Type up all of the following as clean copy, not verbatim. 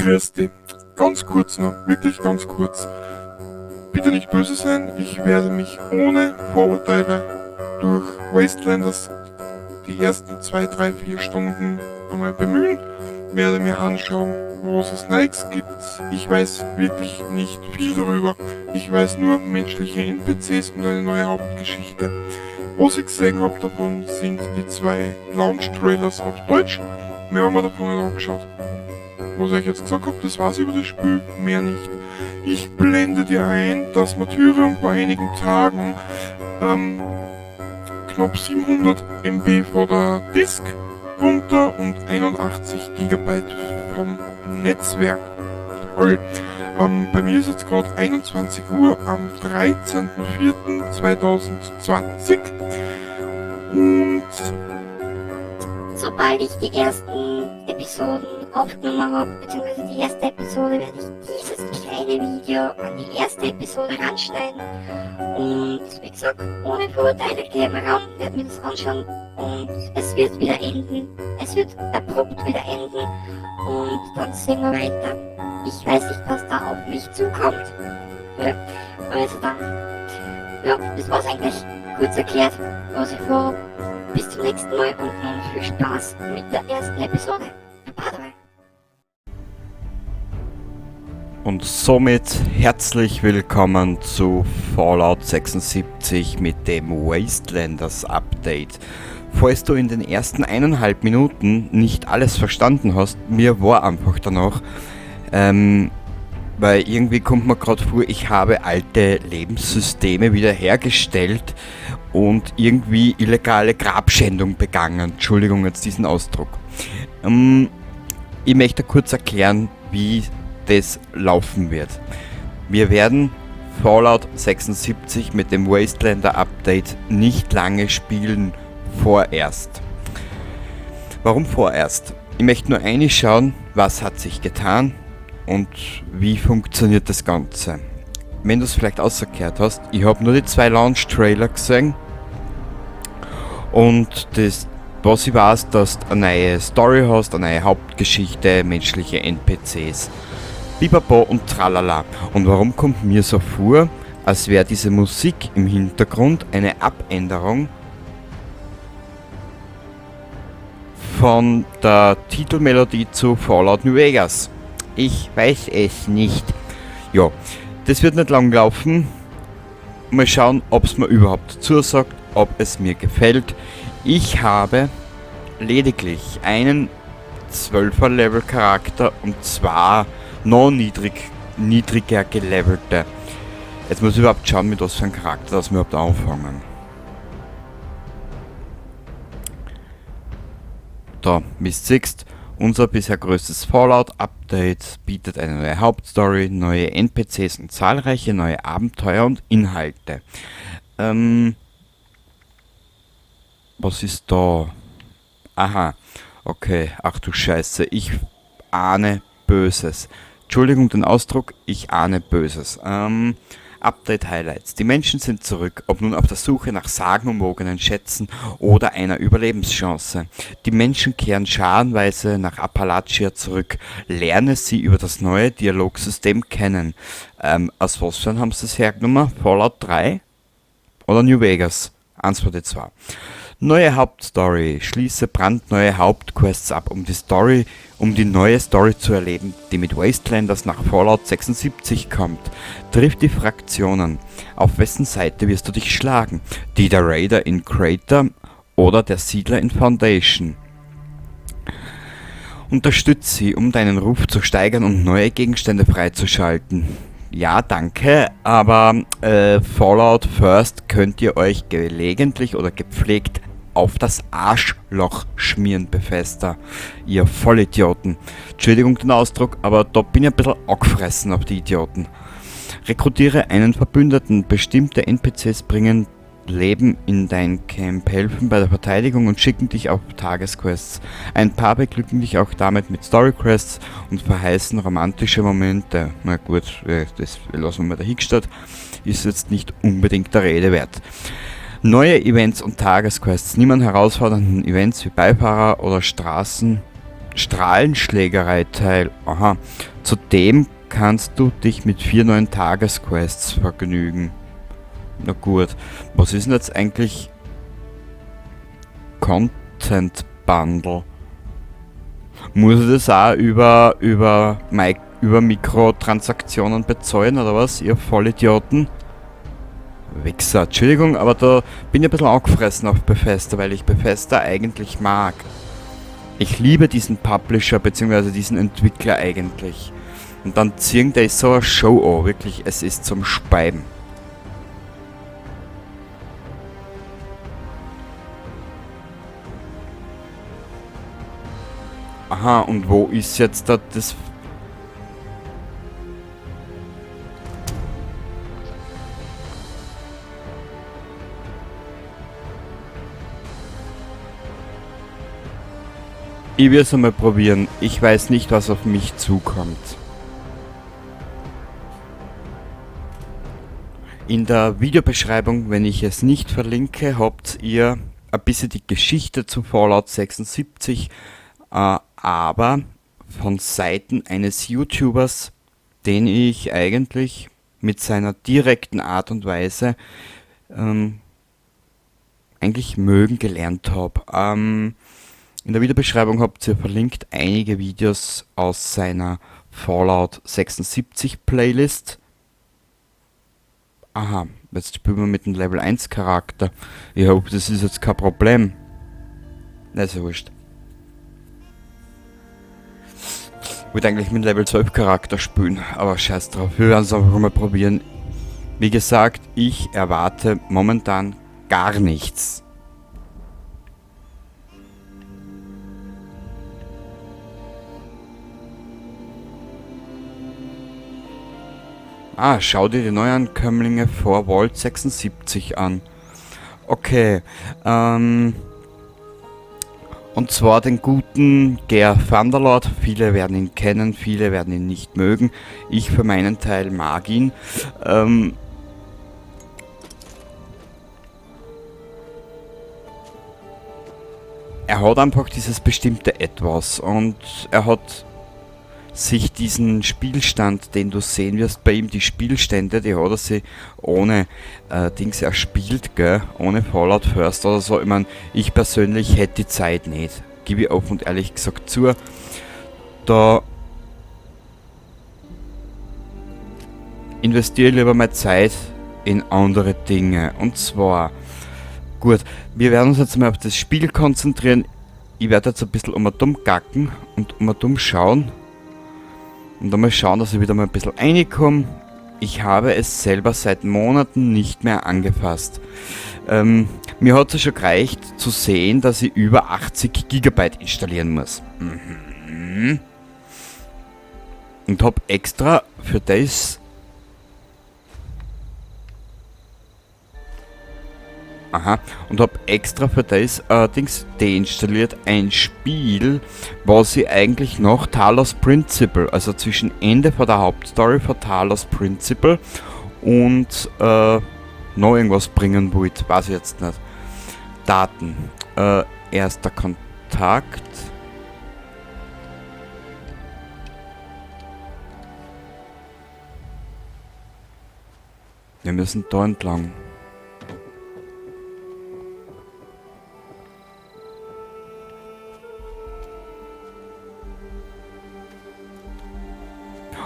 Grüß dich. Ganz kurz noch, wirklich ganz kurz. Bitte nicht böse sein, ich werde mich ohne Vorurteile durch Wastelanders die ersten 2, 3, 4 Stunden einmal bemühen, werde mir anschauen, wo es Nikes gibt. Ich weiß wirklich nicht viel darüber. Ich weiß nur menschliche NPCs und eine neue Hauptgeschichte. Was ich gesehen habe davon, sind die zwei Launch-Trailers auf Deutsch. Mehr haben wir davon nicht angeschaut. Was ich jetzt gesagt habe, das war's über das Spiel, mehr nicht. Ich blende dir ein, dass Martyrium vor einigen Tagen knapp 700 MB von der Disk runter und 81 GB vom Netzwerk. Toll. Bei mir ist jetzt gerade 21 Uhr am 13.04.2020 und sobald ich die ersten Episoden aufgenommen habe, beziehungsweise die erste Episode, werde ich dieses kleine Video an die erste Episode ranschneiden. Und wie gesagt, ohne Vorurteile gehe ich mal ran, werde mir das anschauen und es wird wieder enden. Es wird abrupt wieder enden und dann sehen wir weiter. Ich weiß nicht, was da auf mich zukommt. Ja, also dann, ja, das war's eigentlich kurz erklärt, was ich vorhab. Bis zum nächsten Mal und nun viel Spaß mit der ersten Episode. Baba dabei. Und somit herzlich willkommen zu Fallout 76 mit dem Wastelanders Update. Falls du in den ersten eineinhalb Minuten nicht alles verstanden hast, mir war einfach danach, weil irgendwie kommt mir grad vor, ich habe alte Lebenssysteme wiederhergestellt und irgendwie illegale Grabschändung begangen. Entschuldigung jetzt diesen Ausdruck. Ich möchte kurz erklären, wie das laufen wird. Wir werden Fallout 76 mit dem Wastelander Update nicht lange spielen, vorerst. Warum vorerst? Ich möchte nur reinschauen, was hat sich getan und wie funktioniert das Ganze. Wenn du's vielleicht außergehört hast, ich hab nur die zwei Launch-Trailer gesehen und das, was ich weiß, dass du eine neue Story hast, eine neue Hauptgeschichte, menschliche N P Cs, Bipapo und tralala. Und warum kommt mir so vor, als wäre diese Musik im Hintergrund eine Abänderung von der Titelmelodie zu Fallout New Vegas? Ich weiß es nicht. Ja, das wird nicht lang laufen. Mal schauen, ob's mir überhaupt zusagt, ob es mir gefällt. Ich habe lediglich einen 12er Level Charakter und zwar noch niedriger gelevelte. Jetzt muss ich überhaupt schauen, mit was für einem Charakter das wir überhaupt anfangen. Da, wie du siehst, unser bisher größtes Fallout-Update bietet eine neue Hauptstory, neue N P Cs und zahlreiche neue Abenteuer und Inhalte. Was ist da? Aha, okay, ach du Scheiße, ich ahne Böses. Entschuldigung den Ausdruck, ich ahne Böses. Update Highlights. Die Menschen sind zurück, ob nun auf der Suche nach sagenumwogenen Schätzen oder einer Überlebenschance. Die Menschen kehren scharenweise nach Appalachia zurück. Lerne sie über das neue Dialogsystem kennen. Aus was für einem haben sie das hergenommen? Fallout 3 oder New Vegas? Eins von den zwei. Neue Hauptstory. Schließe brandneue Hauptquests ab, um die neue Story zu erleben, die mit Wastelanders nach Fallout 76 kommt. Triff die Fraktionen. Auf wessen Seite wirst du dich schlagen? Die der Raider in Crater oder der Siedler in Foundation? Unterstütz sie, um deinen Ruf zu steigern und neue Gegenstände freizuschalten. Ja, danke, aber Fallout First könnt ihr euch gelegentlich oder gepflegt auf das Arschloch schmieren, Bethesda. Ihr Vollidioten. Entschuldigung den Ausdruck, aber da bin ich ein bisschen angefressen auf die Idioten. Rekrutiere einen Verbündeten. Bestimmte N P Cs bringen Leben in dein Camp, helfen bei der Verteidigung und schicken dich auf Tagesquests. Ein paar beglücken dich auch damit mit Storyquests und verheißen romantische Momente. Na gut, das lassen wir mal dahingestellt. Ist jetzt nicht unbedingt der Rede wert. Neue Events und Tagesquests. Nimm an herausfordernden Events wie Beifahrer oder Straßen Strahlenschlägerei teil. Aha. Zudem kannst du dich mit 4 neuen Tagesquests vergnügen. Na gut. Was ist denn jetzt eigentlich Content Bundle? Muss ich das auch über Mikrotransaktionen bezahlen oder was? Ihr Vollidioten? Wichser, Entschuldigung, aber da bin ich ein bisschen angefressen auf Bethesda, weil ich Bethesda eigentlich mag. Ich liebe diesen Publisher bzw. diesen Entwickler eigentlich. Und dann ziehen die so eine Show an, wirklich, es ist zum Speiben. Aha, und wo ist jetzt da das... Ich werde es einmal probieren. Ich weiß nicht, was auf mich zukommt. In der Videobeschreibung, wenn ich es nicht verlinke, habt ihr ein bisschen die Geschichte zu Fallout 76, aber von Seiten eines YouTubers, den ich eigentlich mit seiner direkten Art und Weise eigentlich mögen gelernt habe. In der Videobeschreibung habt ihr verlinkt einige Videos aus seiner Fallout 76 Playlist. Aha, jetzt spielen wir mit dem Level 1 Charakter. Ich hoffe, das ist jetzt kein Problem. Na, ist ja wurscht. Ich wollte eigentlich mit Level 12 Charakter spielen, aber scheiß drauf. Wir werden es einfach mal probieren. Wie gesagt, ich erwarte momentan gar nichts. Ah, schau dir die Neuankömmlinge vor Vault 76 an. Okay, und zwar den guten Ger Thunderlord. Viele werden ihn kennen, viele werden ihn nicht mögen. Ich für meinen Teil mag ihn. Er hat einfach dieses bestimmte Etwas und er hat sich diesen Spielstand, den du sehen wirst bei ihm, die Spielstände, die hat er sich ohne Dings erspielt, gell? Ohne Fallout First oder so. Ich mein, ich persönlich hätte die Zeit nicht. Gebe ich offen und ehrlich gesagt zu. Da investiere ich lieber meine Zeit in andere Dinge. Und zwar, gut, wir werden uns jetzt mal auf das Spiel konzentrieren. Ich werde jetzt ein bisschen um und um gacken und um und um schauen. Und dann mal schauen, dass ich wieder mal ein bisschen reinkomme. Ich habe es selber seit Monaten nicht mehr angefasst. Mir hat es schon gereicht zu sehen, dass ich über 80 Gigabyte installieren muss. Und hab extra für das... Aha, und hab extra für das Dings deinstalliert, ein Spiel, was ich eigentlich noch Talos Principle, also zwischen Ende von der Hauptstory von Talos Principle und noch irgendwas bringen wollte, weiß ich jetzt nicht. Daten. Erster Kontakt. Wir müssen da entlang.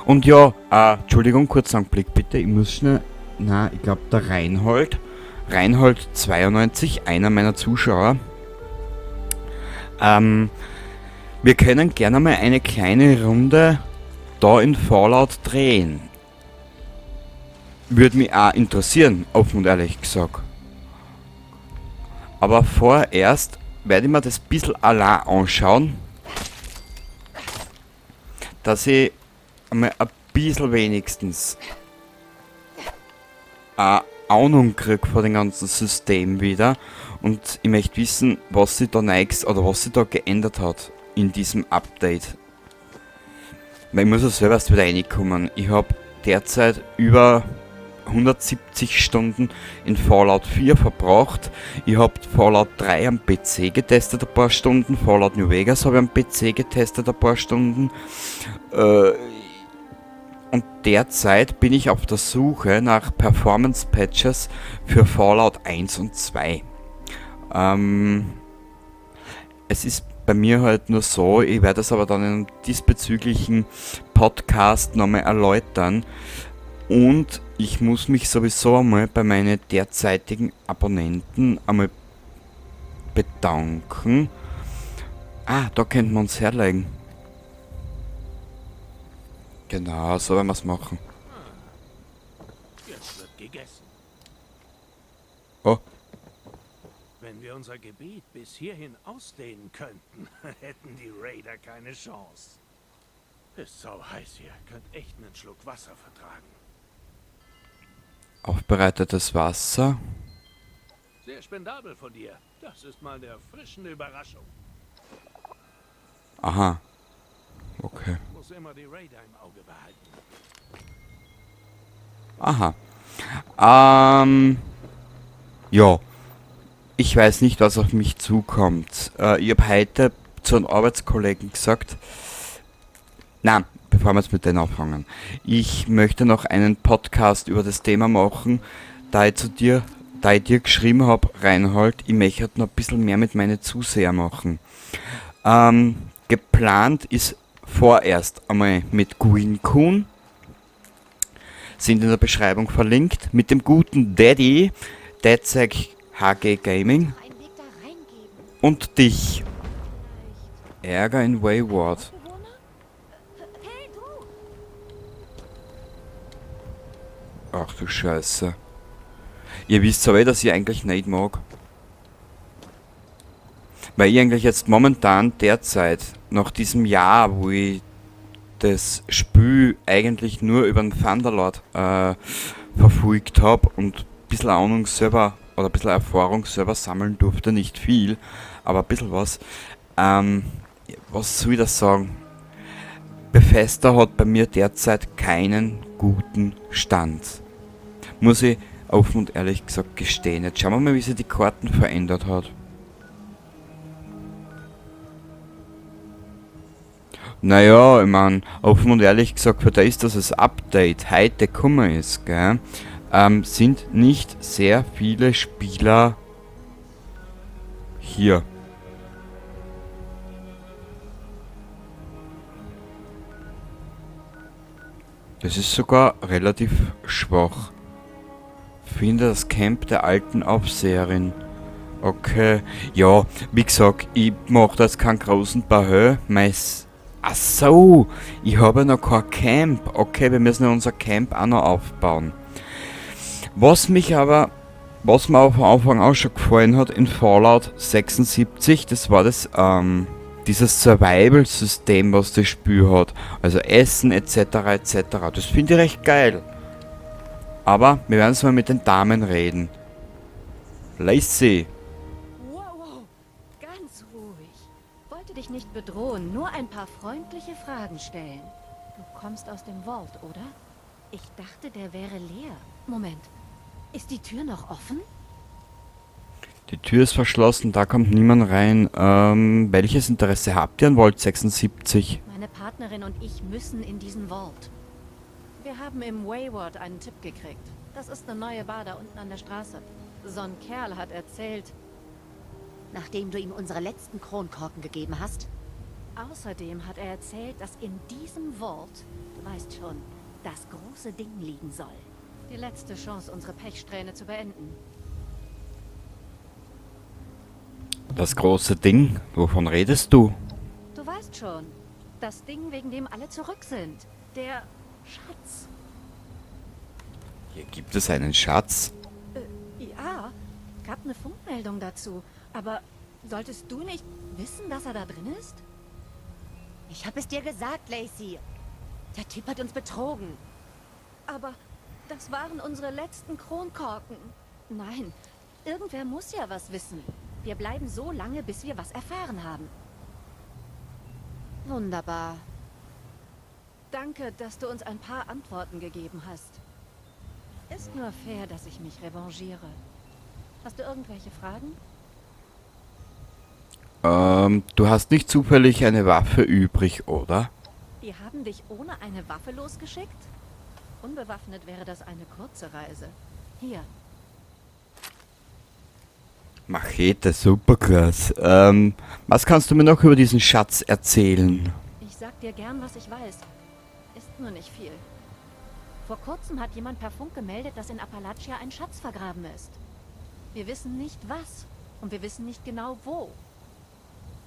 Und ja, Entschuldigung, kurz einen Blick bitte, ich muss schnell, na, ich glaub, der Reinhold, Reinhold 92, einer meiner Zuschauer, wir können gerne mal eine kleine Runde da in Fallout drehen. Würde mich auch interessieren, offen und ehrlich gesagt. Aber vorerst werde ich mir das ein bisschen allein anschauen, dass ich einmal ein bisschen wenigstens eine Ahnung krieg von dem ganzen System wieder. Und ich möchte wissen, was sich da neigt oder was sich da geändert hat in diesem Update. Weil ich muss ja selber erst wieder reinkommen. Ich hab derzeit über 170 Stunden in Fallout 4 verbracht. Ich habe Fallout 3 am PC getestet ein paar Stunden, Fallout New Vegas habe ich am PC getestet ein paar Stunden. Und derzeit bin ich auf der Suche nach Performance Patches für Fallout 1 und 2. Es ist bei mir halt nur so, ich werde es aber dann in einem diesbezüglichen Podcast nochmal erläutern. Und ich muss mich sowieso einmal bei meinen derzeitigen Abonnenten einmal bedanken. Ah, da könnten wir uns herlegen. Genau, so werden wir's machen. Jetzt wird gegessen. Oh. Wenn wir unser Gebiet bis hierhin ausdehnen könnten, hätten die Raider keine Chance. Ist sau heiß hier, könnt echt einen Schluck Wasser vertragen. Aufbereitetes Wasser. Sehr spendabel von dir. Das ist mal eine erfrischende Überraschung. Aha. Okay. Muss immer die Raider im Auge behalten. Aha. Ja. Ich weiß nicht, was auf mich zukommt. Ich hab heute zu einem Arbeitskollegen gesagt, na, bevor wir jetzt mit denen anfangen. Ich möchte noch einen Podcast über das Thema machen, da ich dir geschrieben hab, Reinhold, ich möchte noch ein bisschen mehr mit meinen Zusehern machen. Geplant ist vorerst einmal mit Green Coon, sind in der Beschreibung verlinkt, mit dem guten Daddy, DeadSec HG Gaming und dich. Ärger in Wayward. Ach du Scheiße. Ihr wisst aber eh, dass ich eigentlich nicht mag. Weil ich eigentlich jetzt momentan derzeit, nach diesem Jahr, wo ich das Spiel eigentlich nur über den Thunderlord verfolgt hab und ein bisschen Ahnung selber oder ein bisschen Erfahrung selber sammeln durfte, nicht viel, aber ein bisschen was. Was soll ich das sagen? Bethesda hat bei mir derzeit keinen guten Stand. Muss ich offen und ehrlich gesagt gestehen. Jetzt schauen wir mal, wie sich die Karten verändert hat. Naja, ich mein, offen und ehrlich gesagt, für das, dass das Update heute gekommen ist, gell, sind nicht sehr viele Spieler hier. Das ist sogar relativ schwach. Finde das Camp der alten Aufseherin. Okay, ja, wie gesagt, ich mach da jetzt keinen großen Bahö. Ach so, ich habe ja noch kein Camp. Okay, wir müssen ja unser Camp auch noch aufbauen. Was mir aber von Anfang an schon gefallen hat in Fallout 76, das war das, dieses Survival-System, was das Spiel hat. Also Essen et cetera et cetera. Das finde ich recht geil. Aber wir werden es mal mit den Damen reden. Lacey. Wow, wow, ganz ruhig. Wollte dich nicht bedrohen, nur ein paar freundliche Fragen stellen. Du kommst aus dem Vault, oder? Ich dachte, der wäre leer. Moment, ist die Tür noch offen? Die Tür ist verschlossen, da kommt niemand rein. Welches Interesse habt ihr an Vault 76? Meine Partnerin und ich müssen in diesen Vault. Wir haben im Wayward einen Tipp gekriegt. Das ist eine neue Bar da unten an der Straße. So ein Kerl hat erzählt... Nachdem du ihm unsere letzten Kronkorken gegeben hast? Außerdem hat er erzählt, dass in diesem Vault, du weißt schon, das große Ding liegen soll. Die letzte Chance, unsere Pechsträhne zu beenden. Das große Ding? Wovon redest du? Du weißt schon. Das Ding, wegen dem alle zurück sind. Der Schatz. Hier gibt es einen Schatz? Ja, gab eine Funkmeldung dazu. Aber solltest du nicht wissen, dass er da drin ist? Ich hab es dir gesagt, Lacey. Der Typ hat uns betrogen. Aber das waren unsere letzten Kronkorken. Nein, irgendwer muss ja was wissen. Wir bleiben so lange, bis wir was erfahren haben. Wunderbar. Danke, dass du uns ein paar Antworten gegeben hast. Ist nur fair, dass ich mich revanchiere. Hast du irgendwelche Fragen? Du hast nicht zufällig eine Waffe übrig, oder? Die haben dich ohne eine Waffe losgeschickt? Unbewaffnet wäre das eine kurze Reise. Hier. Machete, super krass. Was kannst du mir noch über diesen Schatz erzählen? Ich sag dir gern, was ich weiß. Ist nur nicht viel. Vor kurzem hat jemand per Funk gemeldet, dass in Appalachia ein Schatz vergraben ist. Wir wissen nicht was und wir wissen nicht genau wo.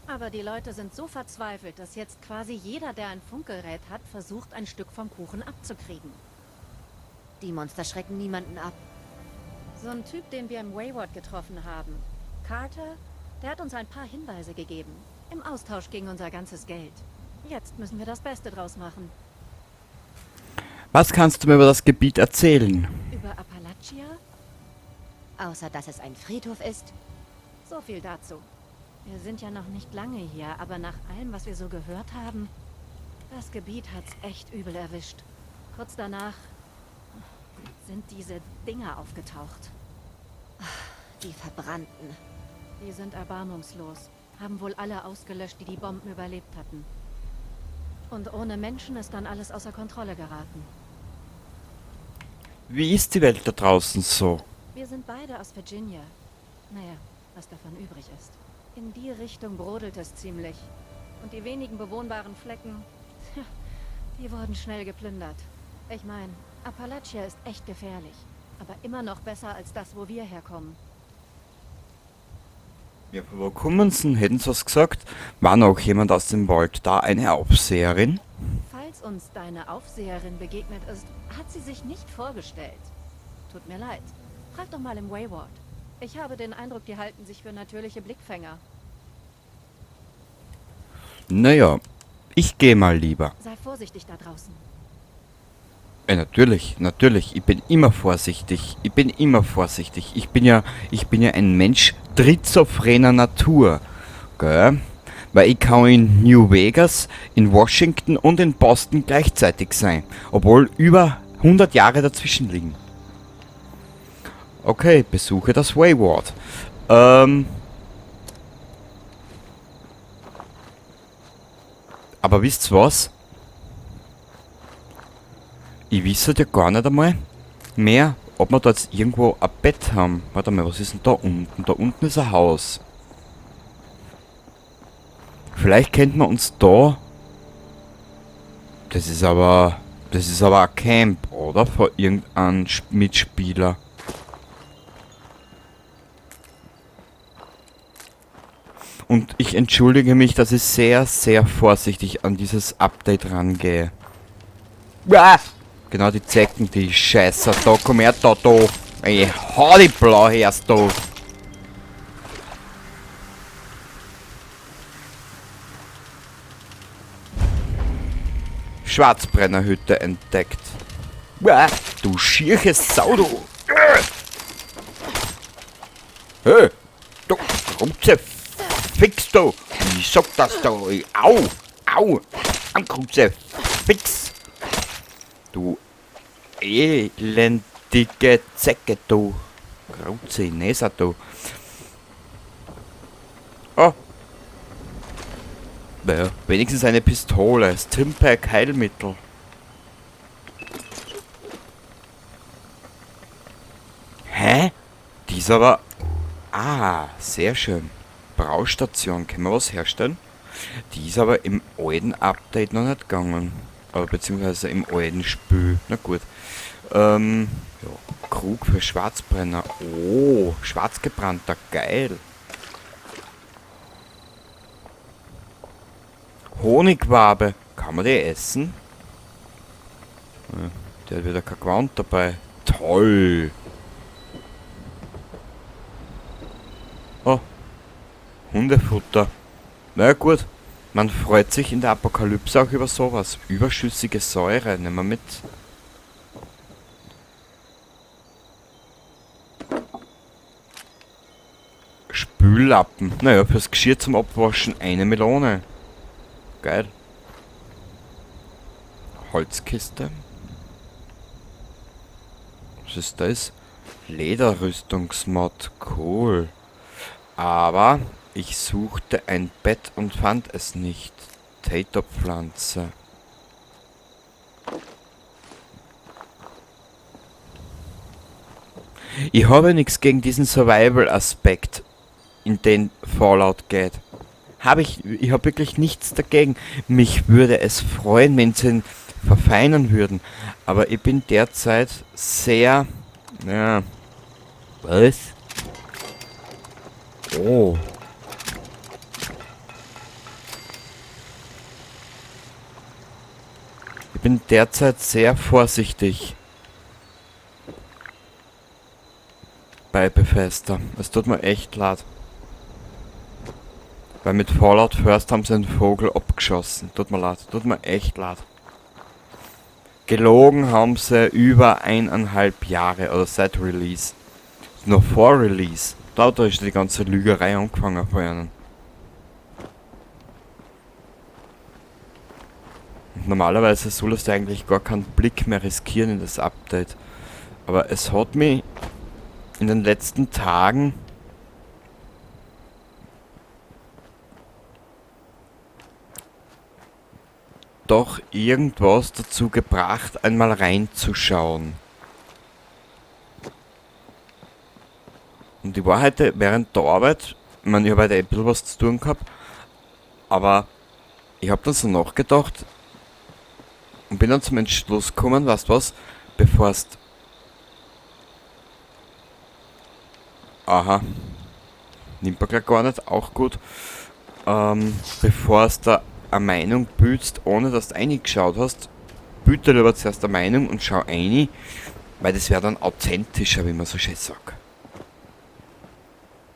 Aber die Leute sind so verzweifelt, dass jetzt quasi jeder, der ein Funkgerät hat, versucht, ein Stück vom Kuchen abzukriegen. Die Monster schrecken niemanden ab. So ein Typ, den wir im Wayward getroffen haben. Carter, der hat uns ein paar Hinweise gegeben. Im Austausch gegen unser ganzes Geld. Jetzt müssen wir das Beste draus machen. Was kannst du mir über das Gebiet erzählen? Über Appalachia? Außer, dass es ein Friedhof ist. So viel dazu. Wir sind ja noch nicht lange hier, aber nach allem, was wir so gehört haben, das Gebiet hat's echt übel erwischt. Kurz danach sind diese Dinger aufgetaucht. Die Verbrannten. Die sind erbarmungslos. Haben wohl alle ausgelöscht, die die Bomben überlebt hatten. Und ohne Menschen ist dann alles außer Kontrolle geraten. Wie ist die Welt da draußen so? Wir sind beide aus Virginia. Naja, was davon übrig ist. In die Richtung brodelt es ziemlich. Und die wenigen bewohnbaren Flecken, tja, die wurden schnell geplündert. Ich mein, Appalachia ist echt gefährlich. Aber immer noch besser als das, wo wir herkommen. Ja, von wo kommen sie denn? Hätten sie was gesagt? War noch jemand aus dem Wald da, eine Aufseherin? Falls uns deine Aufseherin begegnet ist, hat sie sich nicht vorgestellt. Tut mir leid. Frag doch mal im Wayward. Ich habe den Eindruck, die halten sich für natürliche Blickfänger. Naja, ich geh mal lieber. Sei vorsichtig da draußen. Natürlich, natürlich. Ich bin immer vorsichtig. Ich bin immer vorsichtig. Ich bin ja ein Mensch trizophrener Natur. Gell? Weil ich kann in New Vegas, in Washington und in Boston gleichzeitig sein. Obwohl über 100 Jahre dazwischen liegen. Okay, besuche das Wayward. Aber wisst ihr was? Ich wisse ja gar nicht einmal mehr, ob wir da jetzt irgendwo ein Bett haben. Warte mal, was ist denn da unten? Da unten ist ein Haus. Vielleicht kennt man uns da... Das ist aber ein Camp, oder? Von irgendeinem Mitspieler. Und ich entschuldige mich, dass ich sehr, sehr vorsichtig an dieses Update rangehe. Ah! Genau, die Zecken, die Scheiße. Da, komm her, da, da. Ey, hau die blau her, da. Schwarzbrennerhütte entdeckt. Uah, du schierche Sau, du. Hey, du Kruzifix, du. Ich sag das da. Au, au. Am Kruzifix. Du elendige Zecke, du. Kruzifix, du. Oh. Naja, wenigstens eine Pistole. Stimpak Heilmittel. Hä? Die ist aber... Ah, sehr schön. Braustation. Können wir was herstellen? Die ist aber im alten Update noch nicht gegangen. Aber beziehungsweise im alten Spiel. Na gut. Ja, Krug für Schwarzbrenner. Oh, schwarzgebrannter. Geil. Honigwabe. Kann man die essen? Ja, der hat wieder kein Gewand dabei. Toll. Oh. Hundefutter. Na gut. Man freut sich in der Apokalypse auch über sowas. Überschüssige Säure. Nehmen wir mit. Spüllappen. Naja, fürs Geschirr zum Abwaschen eine Melone. Geil. Holzkiste. Was Was ist das? Lederrüstungsmod. Cool. Aber ich suchte ein Bett und fand es nicht. Tato-Pflanze. Ich habe nichts gegen diesen Survival-Aspekt, in den Fallout geht. Ich habe wirklich nichts dagegen. Mich würde es freuen, wenn sie ihn verfeinern würden. Aber ich bin derzeit sehr... Ja... Was? Oh. Ich bin derzeit sehr vorsichtig. Bei Bethesda. Es tut mir echt leid. Weil mit Fallout First haben sie einen Vogel abgeschossen. Tut mir leid. Tut mir echt leid. Gelogen haben sie über 1,5 Jahre oder seit Release. Noch vor Release. Da ist die ganze Lügerei angefangen von ihnen. Und normalerweise sollst du eigentlich gar keinen Blick mehr riskieren in das Update. Aber es hat mich in den letzten Tagen doch irgendwas dazu gebracht, einmal reinzuschauen. Und ich war heute während der Arbeit, ich meine, ich habe heute ein bisschen was zu tun gehabt, aber ich hab dann so nachgedacht und bin dann zum Entschluss gekommen, weißt du was, bevor's... Aha, nimmt man gleich gar nicht, auch gut. Bevor es da eine Meinung bildest, ohne dass du reingeschaut hast, bitte lieber zuerst eine Meinung und schau rein, weil das wäre dann authentischer, wie man so schön sagt.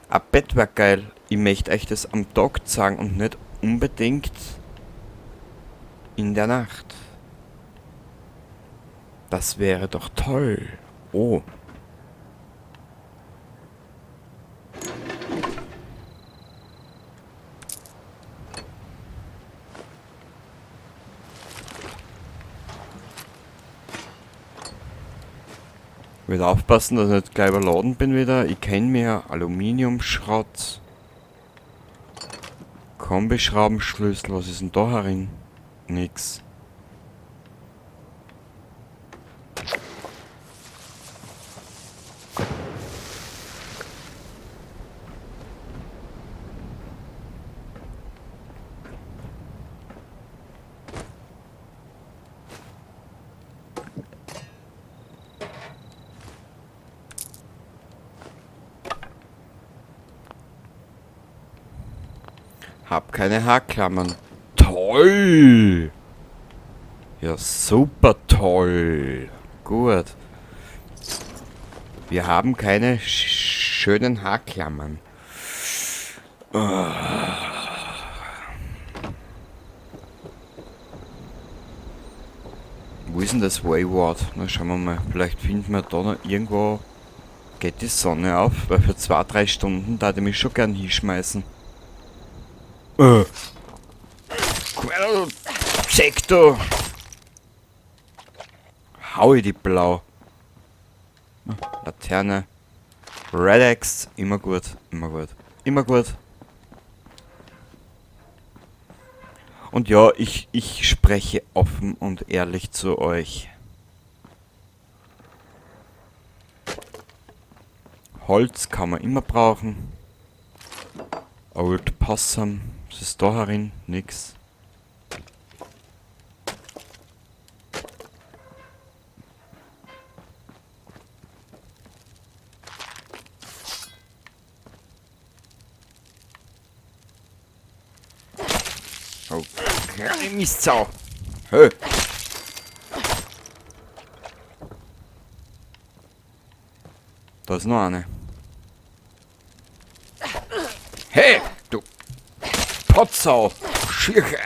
Ein Bett wär geil, ich möchte euch das am Tag zeigen und nicht unbedingt in der Nacht. Das wäre doch toll. Oh. Ich will aufpassen, dass ich nicht gleich überladen bin wieder. Ich kenn mir Aluminiumschrott. Kombischraubenschlüssel. Was ist denn da herin? Nix. Hab keine Haarklammern. Toll! Ja, super toll. Gut. Wir haben keine schönen Haarklammern. Wo ist denn das Wayward? Na, schauen wir mal. Vielleicht finden wir da noch irgendwo... Geht die Sonne auf? Weil für 2, 3 Stunden da ich mich schon gern hinschmeißen. Quell, check du! Hau ich die blau. Laterne. Red Axe, immer gut, immer gut, immer gut. Und ja, ich spreche offen und ehrlich zu euch. Holz kann man immer brauchen. Old Possum. Was ist da herin? Nix. Okay, Mistsau. Hö. Da ist noch eine. Hey, du Potsau, Schirche,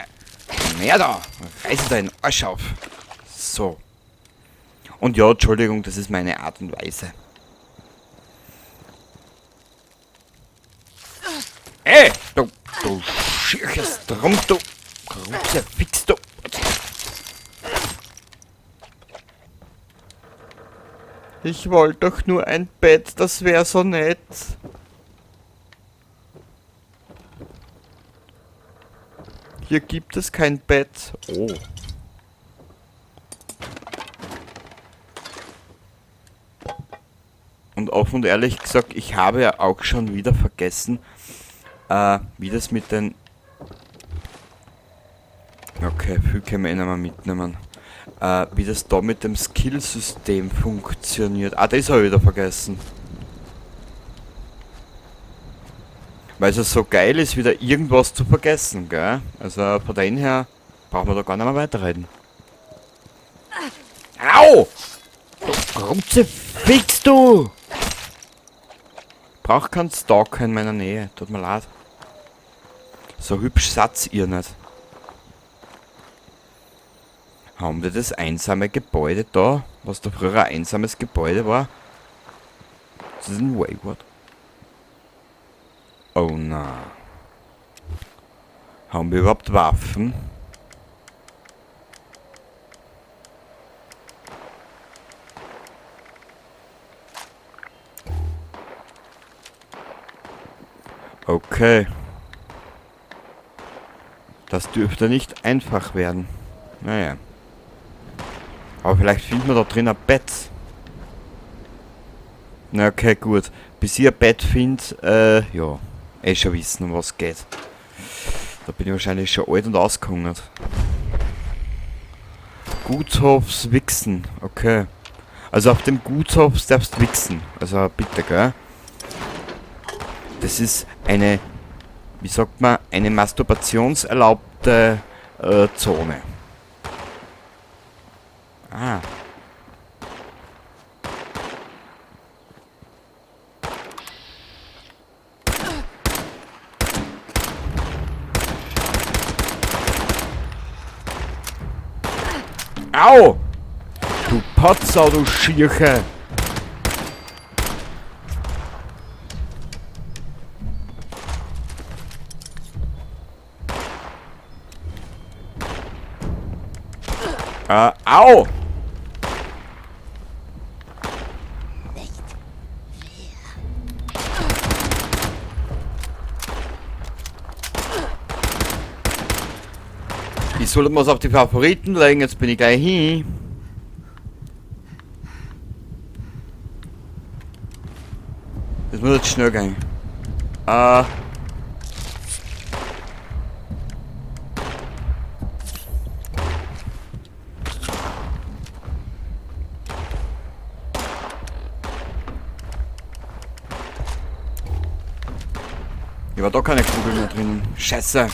mehr da, reiße deinen Arsch auf. So. Und ja, Entschuldigung, das ist meine Art und Weise. Hey, du schirches Drum, du große Fix, du. Ich wollte doch nur ein Bett, das wäre so nett. Hier gibt es kein Bett. Oh. Und offen und ehrlich gesagt, ich habe ja auch schon wieder vergessen, wie das mit den... Okay, viel können wir eh nicht mehr mitnehmen. Wie das da mit dem Skillsystem funktioniert. Ah, das habe ich wieder vergessen. Weil es ja so geil ist, wieder irgendwas zu vergessen, gell? Also von dem her brauchen wir da gar nicht mehr weiterreden. Au! Du Kruzifix, du! Brauch keinen Stalker in meiner Nähe, tut mir leid. So hübsch satz ihr nicht. Haben wir das einsame Gebäude da? Was da früher ein einsames Gebäude war? Das ist ein Wayward. Oh na. Haben wir überhaupt Waffen? Okay. Das dürfte nicht einfach werden. Naja. Aber vielleicht finden wir da drin ein Bett. Na okay, gut. Bis ich ein Bett find, ja. Eh schon wissen, um was geht. Da bin ich wahrscheinlich schon alt und ausgehungert. Gutshofs Wichsen. Okay. Also auf dem Gutshof darfst du wichsen. Also bitte, gell? Das ist eine, wie sagt man, eine masturbationserlaubte Zone. Ah. Au! Du Potsau, du Schierche! Au! Ich sollte mal auf die Favoriten legen, jetzt bin ich gleich hin. Das muss jetzt schnell gehen. Hier war doch keine Kugel mehr drinnen. Scheiße.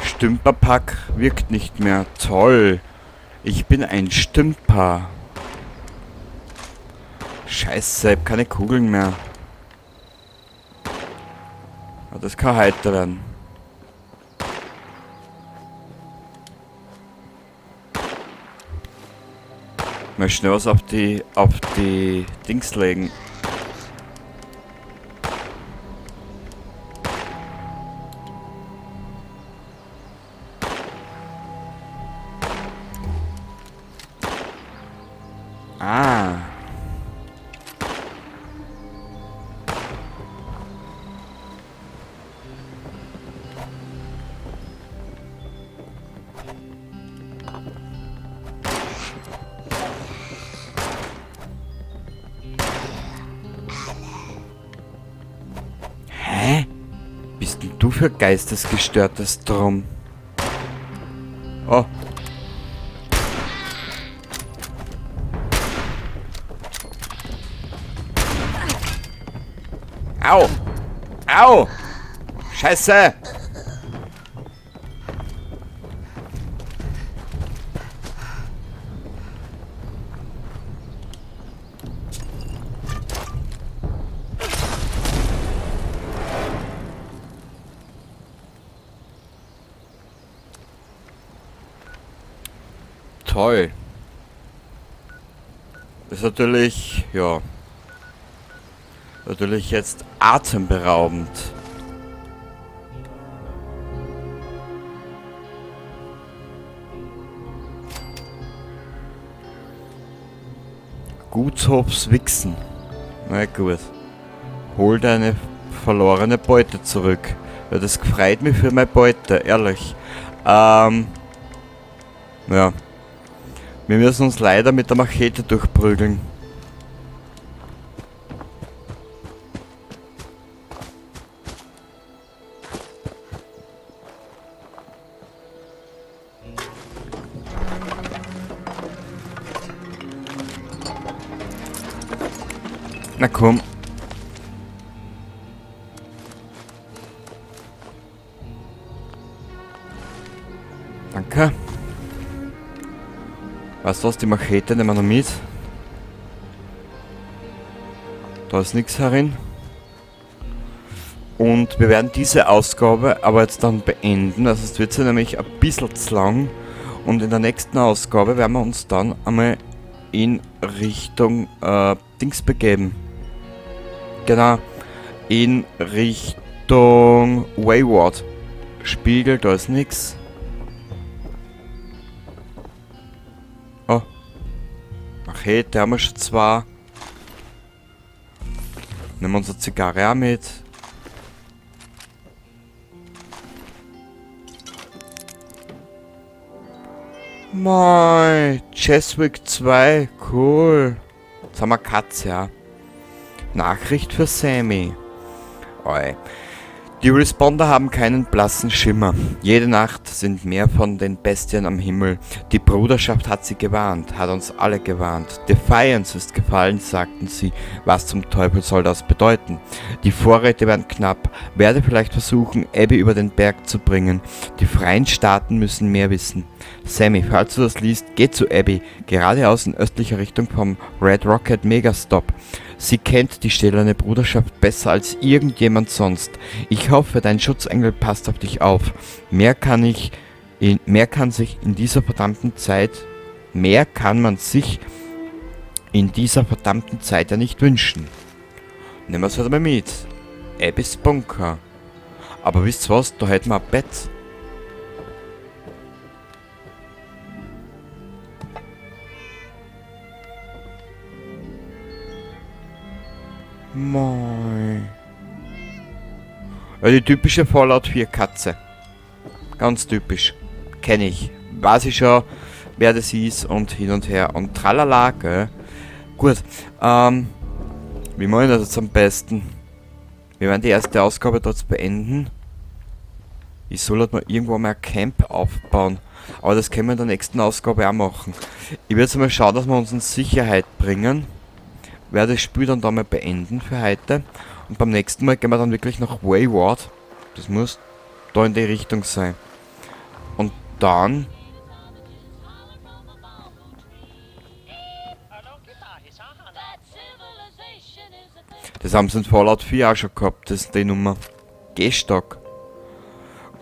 Stümperpack wirkt nicht mehr. Toll. Ich bin ein Stümper. Scheiße, ich hab keine Kugeln mehr. Aber das kann heiter werden. Mal schnell was auf die Dings legen. Ah. Hä? Bist denn du für geistesgestörtes Drum? Oh. Au! Au! Scheiße! Toll. Das ist natürlich, ja. Natürlich jetzt atemberaubend. Gutshofs Wichsen. Na gut. Hol deine verlorene Beute zurück. Ja, das freut mich für meine Beute, ehrlich. Ja. Wir müssen uns leider mit der Machete durchprügeln. Na komm. Danke. Weißt du was, die Machete nehmen wir noch mit. Da ist nichts herin. Und wir werden diese Ausgabe aber jetzt dann beenden. Also es wird sie nämlich ein bisschen zu lang. Und in der nächsten Ausgabe werden wir uns dann einmal in Richtung Dings begeben. Genau. In Richtung Wayward. Spiegel, da ist nix. Oh. Machete haben wir schon zwei. Nehmen wir unsere Zigarre auch mit. Mei, Cheswick 2, cool. Jetzt haben wir Katze, ja. Nachricht für Sammy. Oi. Die Responder haben keinen blassen Schimmer. Jede Nacht sind mehr von den Bestien am Himmel. Die Bruderschaft hat sie gewarnt, hat uns alle gewarnt. Defiance ist gefallen, sagten sie. Was zum Teufel soll das bedeuten? Die Vorräte werden knapp. Werde vielleicht versuchen, Abby über den Berg zu bringen. Die Freien Staaten müssen mehr wissen. Sammy, falls du das liest, geh zu Abby, geradeaus in östlicher Richtung vom Red Rocket Megastop. Sie kennt die stählerne Bruderschaft besser als irgendjemand sonst. Ich hoffe, dein Schutzengel passt auf dich auf. Mehr kann ich in, mehr kann sich in dieser verdammten Zeit, mehr kann man sich in dieser verdammten Zeit ja nicht wünschen. Nehmen wir es halt mal mit. Abbys Bunker. Aber wisst ihr was? Da hätten wir ein Bett. Moi. Ja, die typische Fallout 4 Katze. Ganz typisch. Kenn ich. Weiß ich schon, wer das ist und hin und her und tralala, gell. Gut. Wie machen wir das jetzt am besten? Wir werden die erste Ausgabe dort beenden. Ich soll halt mal irgendwo mal ein Camp aufbauen. Aber das können wir in der nächsten Ausgabe auch machen. Ich werde jetzt mal schauen, dass wir uns in Sicherheit bringen. Werde das Spiel dann da mal beenden für heute. Und beim nächsten Mal gehen wir dann wirklich nach Wayward. Das muss da in die Richtung sein. Und dann... Das haben sie in Fallout 4 auch schon gehabt, das ist die Nummer. Gehstock.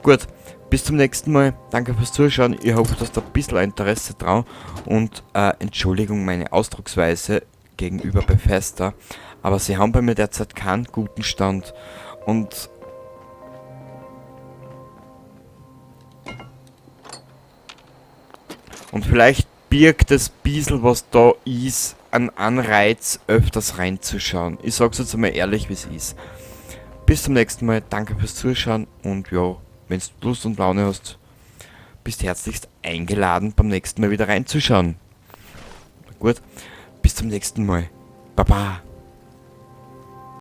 Gut, bis zum nächsten Mal. Danke fürs Zuschauen. Ich hoffe, dass da ein bisschen Interesse dran. Und Entschuldigung, meine Ausdrucksweise gegenüber Bethesda. Aber sie haben bei mir derzeit keinen guten Stand. Und vielleicht birgt das bisschen, was da ist, einen Anreiz, öfters reinzuschauen. Ich sag's jetzt einmal ehrlich, wie's ist. Bis zum nächsten Mal, danke fürs Zuschauen und ja, wenn's Lust und Laune hast, bist herzlichst eingeladen, beim nächsten Mal wieder reinzuschauen. Gut, bis zum nächsten Mal. Baba.